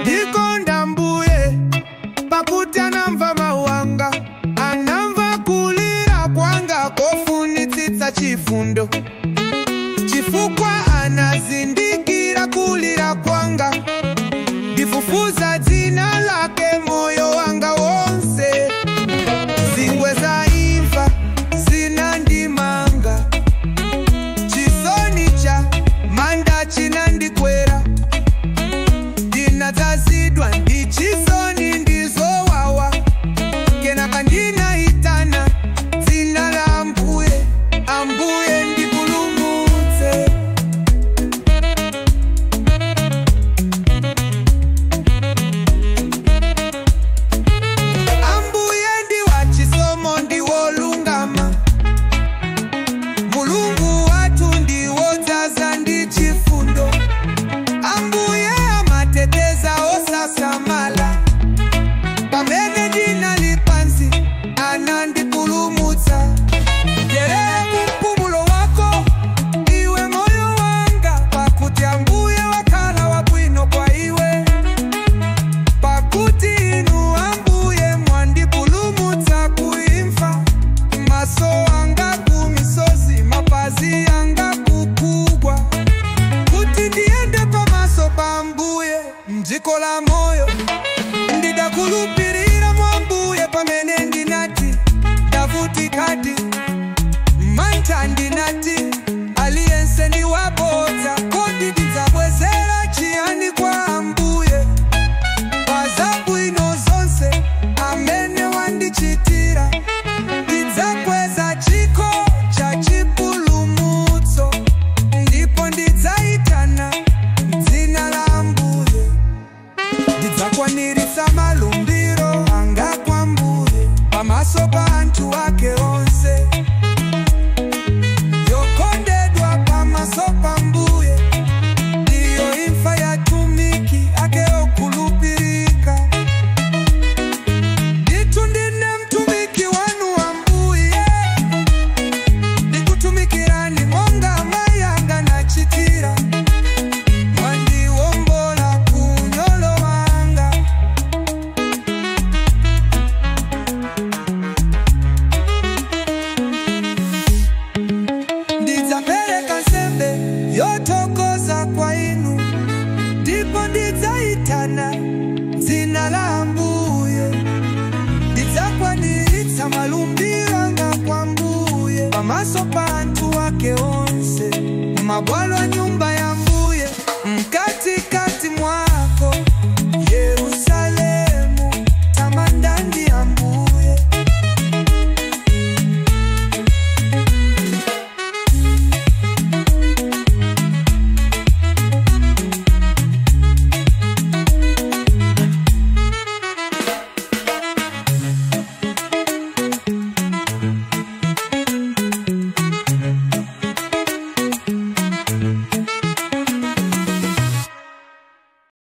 Ndikonda mbuye pakuti anamva mawu anga, anamva kulira kwanga kofunitsitsa chifundo, chifukwa anazindikira kulira kwanga, ndifufuza dzina lake moyo wanga wonse. Zingwe za imfa zinandimanga, chisoni cha manda chinandikwera, ndinadzazidwa ndi chisoni ndizowawa, kenaka ndinaitana dzina la Ambuye, Ambuye ndipulumutse. Ambuye ndi wachisomo ndi wolungama, Mulungu wathu ndi wodzaza ndi chifundo. Ambuye amateteza osasamala, pamene ndinali pansi anandipulumutsa. Dyerera mpumulo wako iwe moyo wanga, pakuti Ambuye wakhala wabwino kwa iwe. Pakuti inu Ambuye mwandipulumutsa kuimfa, maso anga kumisozi, mapazi anga kukugwa, kuti ndiyende pamaso pa Ambuye mdziko la moyo. Ndidakulupirira mwa Ambuye pamene ndinati ndavutikadi, mantha ndinati aliyense ndi wabodza. Kodi ndidzabwezera chiyani kwa Ambuye pa zabwino zonse amene wandichitira? Ndidzakweza chikho cha chipulumutso, ndipo ndidzaitana dzina la Ambuye. Ndidzakwaniritsa malumbiro anga kwa Ambuye pamaso pa anthu ake onse. Yokondedwa pamaso pa Ambuye ndiyo imfa ya atumiki ake okhulupirika. Ndithu ndine mtumiki wanu Ambuye, ndikutumikirani monga amayi anga nachitira. Mwandiwombola ku unyolo wanga. Ndidzapereka nsembe yothokoza kwa inu, ndipo ndidzaitana dzina la Ambuye. Ndidzakwaniritsa malumbiro anga kwa Ambuye pamaso pa anthu ake onse, mabwalo a nyumba